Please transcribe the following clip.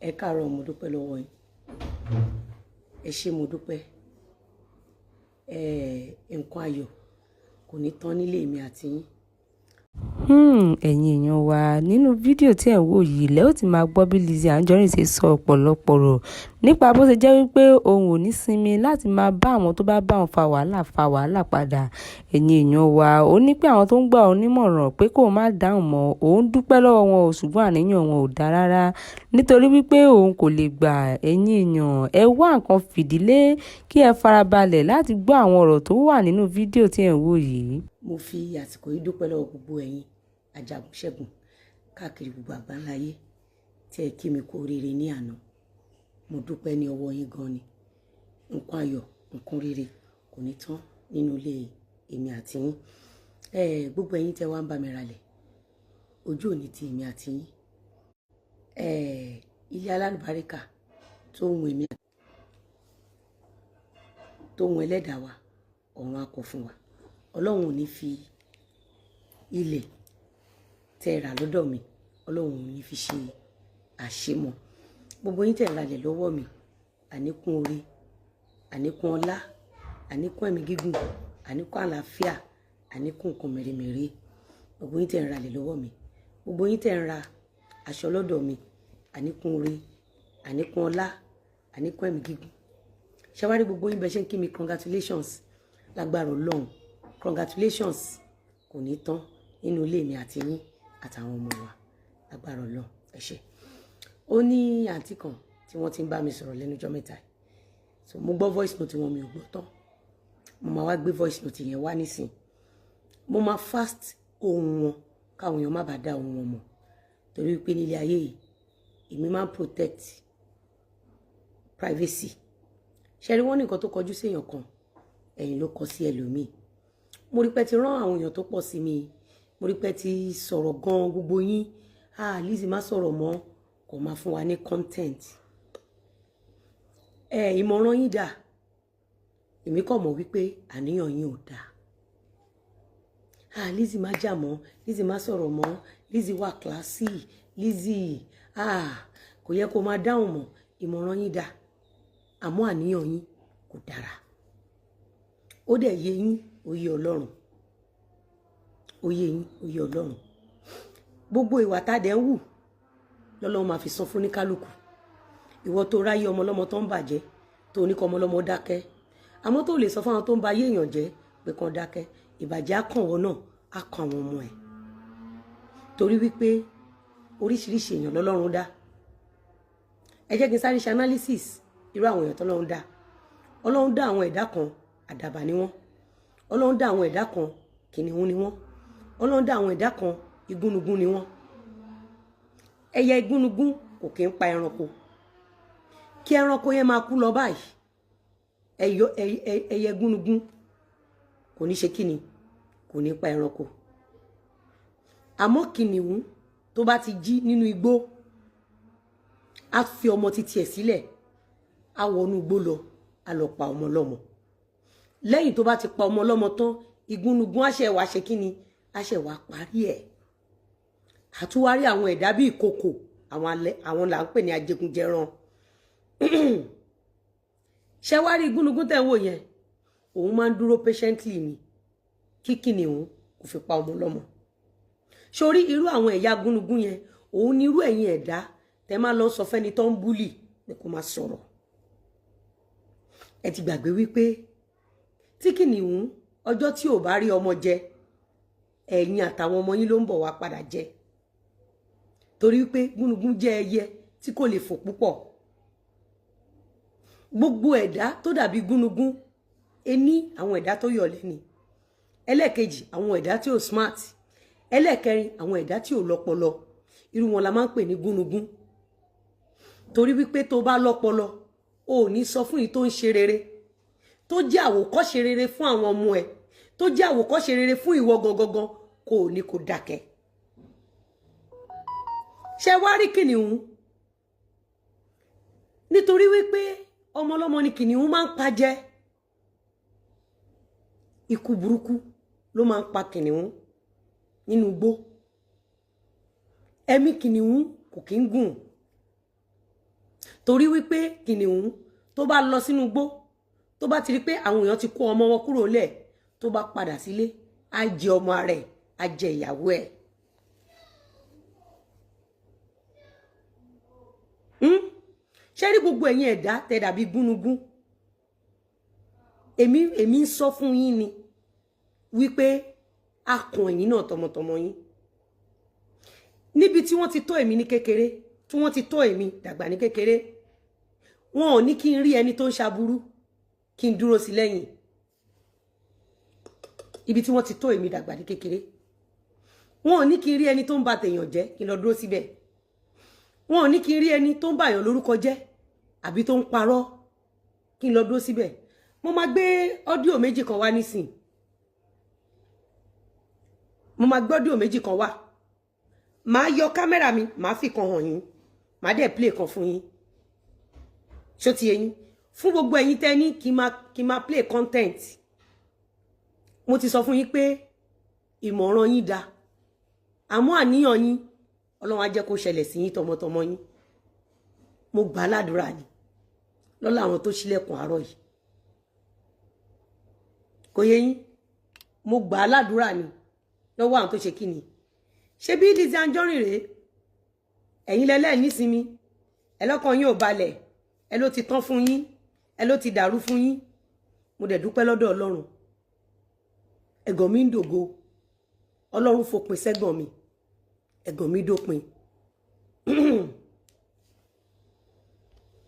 Ẹ káàárọ̀, mo dúpẹ́ lọ́wọ́ yín. Ẹ ṣé, mo dúpẹ́. Ẹ nǹkan ayọ̀ kò ní tán nílé mi àti yín. Ẹ̀yin èèyàn wa, nínú fídíò tí ẹ̀ ń wò yìí lẹ́ ó ti máa gbọ́ bí Lizzy Anjorin ṣe sọ ọ̀pọ̀lọpọ̀ ọ̀rọ̀ nípa bó ṣe jẹ́ wípé òun ò ní sinmi láti máa bá àwọn tó bá bá òun fa wàhálà fa wàhálà padà. Ẹ̀yin èèyàn wa, ó ní pé àwọn tó ń gbà òun nímọ̀ràn pé kó má dáhùn mọ́, òun dúpẹ́ lọ́wọ́ wọn ò, ṣùgbọ́n àníyàn wọn ò dáa rárá, nítorí wípé òun kò lè gbà. Ẹ̀yin èèyàn, ẹ wá nǹkan fìdílé kí ẹ farabalẹ̀ láti gbọ́ àwọn ọ̀rọ̀ tó wà nínú fídíò tí ẹ̀ ń wò yìí. Mo fi àsìkò yìí dúpẹ́ lọ́wọ́ gbogbo ẹ̀yin ajagun ṣẹ́gun káàkiri gbogbo àgbáńláyé tí ẹ kí mi kú oríire ní àná. Mo dúpẹ́ ní ọwọ́ yín gan ni. Nǹkan ayọ̀, nǹkan rere kò ní tán nínú ilé èmi àti yín. Ẹ gbogbo ẹ̀yin tẹ́ wá ń bá mi ralẹ̀, ojú òní ti èmi àti yín. Ẹ ilé alálùbáríkà tó ń èmi, tó ń ẹlẹ́dàá wa, ọ̀run á kọ fún wa. Ọlọ́run ò ní fi ilẹ̀ tẹ́ rà lọ́dọ̀ mi, Ọlọ́run ò ní fi ṣe àṣemọ. Gbogbo yín tẹ́ ralẹ̀ lọ́wọ́ mi, àníkún oore, àníkún ọlá, àníkún ẹ̀mí gígùn, àníkún àlàáfíà, àníkún nǹkan mèremère. Gbogbo yín tẹ́ ń ralẹ̀ lọ́wọ́ mi, gbogbo yín tẹ́ ń ra aṣọ lọ́dọ̀ mi, àníkún oore, àníkún ọlá, àníkún ẹ̀mí gígùn. Ṣé wá rí gbogbo yín bẹ́ẹ̀ ṣe ń kí mi congratulations, lágbára Ọlọ́run, congratulations kò ní tán nínú ilé mi àti yín àtàwọn ọmọ wa, lágbára Ọlọ́run. Ẹ ṣé. Ó ní àǹtí kan tí wọ́n ti ń bá mi sọ̀rọ̀ lẹ́nu ọjọ́ mẹ́ta. So mo gbọ́ voice note wọn, mi ò gbọ́ tán. Mo máa wá gbé voice note yẹn wá nísìn. Mo máa fast ohùn wọn káwọn èèyàn má bàa dá ohùn wọn mọ̀, torí pé nílé ayé yìí, èmi máa ń protect privacy. Ṣe rí, wọ́n ní nǹkan tó kọjú sí èèyàn kan, ẹ̀yìn ló kọ sí ẹlòmíì. Mo rí pé ti rán àwọn èèyàn tó pọ̀ sí mi. Mo rí pé ti sọ̀rọ̀ gan, gbogbo yín. Ah, Lizzy, má sọ̀rọ̀ mọ́, kò máa fún wa ní content. Ẹ ìmọ̀ràn yín dà, èmi kàn mọ̀ wípé àníyàn yín ò dáa. Ah, Lizzy, má jà mọ́. Lizzy, má sọ̀rọ̀ mọ́. Lizzy wà classy. Lizzy, ah, kò yẹ kó máa dáhùn mọ́. Ìmọ̀ràn yín dà, àmọ́ àníyàn yín kò dára. Ó dẹ̀ yé yín, ó yé Ọlọ́run. Ó yé yín, ó yé Ọlọ́run. Gbogbo ìwà tá a dẹ̀ ń wù lọ́lọ́run máa fi san fún ní kálukú. Ìwọ tó ráyé ọmọ ọlọ́mọ tó ń bàjẹ́, tó ní kọ́ ọmọ ọlọ́mọ dákẹ́, àmọ́ tó lè sọ fún àwọn tó ń ba ayé èèyàn jẹ́ pé kàn dákẹ́, ìbàjẹ́ á kàn wọ́n náà, á kàn àwọn ọmọ ẹ̀, torí wípé oríṣiríṣi èèyàn lọ́lọ́run dá. Ẹ jẹ́ kí n sáré ṣe analysis irú àwọn èèyàn tọ́lọ́run dá. Ọlọ́run dá àwọn ẹ̀dá kan, àdàbà ni wọ́n. Ọlọ́run dá àwọn ẹ̀dá kan, kìnìún ni wọ́n. Ọlọ́run dá àwọn ẹ̀dá kan, igúnnugún ni wọ́n. Ẹyẹ igúnnugún kò kí ń pa ẹranko. Kí ẹranko yẹn máa kú lọ báyìí, ẹyẹ igúnnugún kò ní ṣe kíni, kò ní pa ẹranko. Àmọ́ kìnìún tó bá ti jí nínú igbó, á fi ọmọ títí ẹ̀ sílẹ̀, á wọnú igbó lọ, á lọ pa ọmọ lọ́mọ. Lẹ́yìn tó bá ti pa ọmọ lọ́mọ tán, igúnnugún á ṣe wá ṣe kíni, á ṣe wá parí ẹ̀. Àtúwárí àwọn ẹ̀dá bíi ìkòkò, àwọn là ń pè ní ajẹgunjẹran. Ṣé wá rí igúnnugún tẹ̀ ń wò yẹn, òun máa ń dúró patiently ni kí kìnìún kò fi pa ọmọ lọ́mọ. Sórí irú àwọn ẹ̀yà gúnugún yẹn, òun ni irú ẹ̀yin ẹ̀dá tẹ máa lọ sọ fẹ́ni tó ń bully pé kó máa sọ̀rọ̀. Ẹ ti gbàgbé wípé tí kìnìún ọjọ́ tí ò bá rí ọmọ jẹ, ẹ̀yin àtàwọn ọmọ yín ló ń bọ̀ wá padà jẹ, torí wípé gúnugún jẹ́ ẹyẹ tí kò lè fò púpọ̀. Gbogbo ẹ̀dá tó dàbí gúnugún, ení, àwọn ẹ̀dá tó yọ̀ lẹ́ni. Ẹlẹ́ẹ̀kejì, àwọn ẹ̀dá tí ò smart. Ẹlẹ́ẹ̀kẹrin, àwọn ẹ̀dá tí ò lọ́pọlọ. Irú wọn la máa ń pè ní gúnugún, torí wípé tó bá lọ́pọlọ, o ò ní sọ fún yìí tó ń ṣe rere, tó jẹ́ àwòkọ́ṣe rere fún àwọn ọmọ ẹ̀, tó jẹ́ àwòkọ́ṣe rere fún ìwọ gangan, kò ní kó dákẹ́. Ṣe wá rí kìnìún, nítorí wípé ọmọ ọlọ́mọ ni kìnìún máa ń pa jẹ. Ikú burúkú ló máa ń pa kìnìún nínú igbó. Ẹ̀mí kìnìún kò kí ń gùn. Torí wípé kìnìún tó bá lọ sínú igbó, tó bá ti rí pé àwọn èèyàn ti kó ọmọ wọn kúrò lẹ̀, tó bá padà sílé, á jẹ ọmọ rẹ̀, á jẹ ìyàwó ẹ̀. Ṣé rí gbogbo ẹ̀yin ẹ̀dá tẹ́ dàbí gúnugún, èmi ń sọ fún yín ni wípé a kàn ẹ̀yin náà tọmọtọmọ yín. Níbi tí wọ́n ti tó èmi ní kékeré, tí wọ́n ti tó èmi dàgbà ní kékeré, wọn ò ní kí n rí ẹni tó ń ṣaburú kí n dúró sí lẹ́yìn. Ibi tí wọ́n ti tó èmi dàgbà ní kékeré, wọn ò ní kí n rí ẹni tó ń ba tèèyàn jẹ́ kí n lọ dúró síbẹ̀. Wọn ò ní kí n rí ẹni tó ń bàyàn lórúkọ jẹ́ àbí tó ń parọ́ kí n lọ dúró síbẹ̀. Mo máa gbé audio méjì kan wá nísìn. Mo máa gbé audio méjì kan wá. Màá yọ kámẹ́rà mi, màá fi kan hàn yín, màá dẹ̀ play kan fún yín. Ṣó ti yé yín? Fún gbogbo ẹ̀yin tẹ́ ní kí n máa play content, mo ti sọ fún yín pé ìmọ̀ràn yín da, àmọ́ àníyàn yín, Ọlọ́run á jẹ́ kó ṣẹlẹ̀ sí yín tọmọtọmọ yín. Mo gbà á ládùúrà ni lọ́lá àwọn tó ṣílẹ̀kùn àárọ̀ yìí. Kò yé yín? Mo gbà á ládùúrà ni lọ́wọ́ àwọn tó ṣe kí ni. Ṣé bí Lizzy Anjorin rèé? Ẹ̀yin lẹ́lẹ́ nísinmi, ẹ lọ́kàn yín ò balẹ̀, ẹ ló ti tán fún yín, ẹ ló ti dàrú fún yín. Mo dẹ̀ dúpẹ́ lọ́dọ̀ Ọlọ́run. Ẹ̀gàn mi ń dògo. Ọlọ́run fòpin sẹ́gàn mi, ẹ̀gàn mi dópin.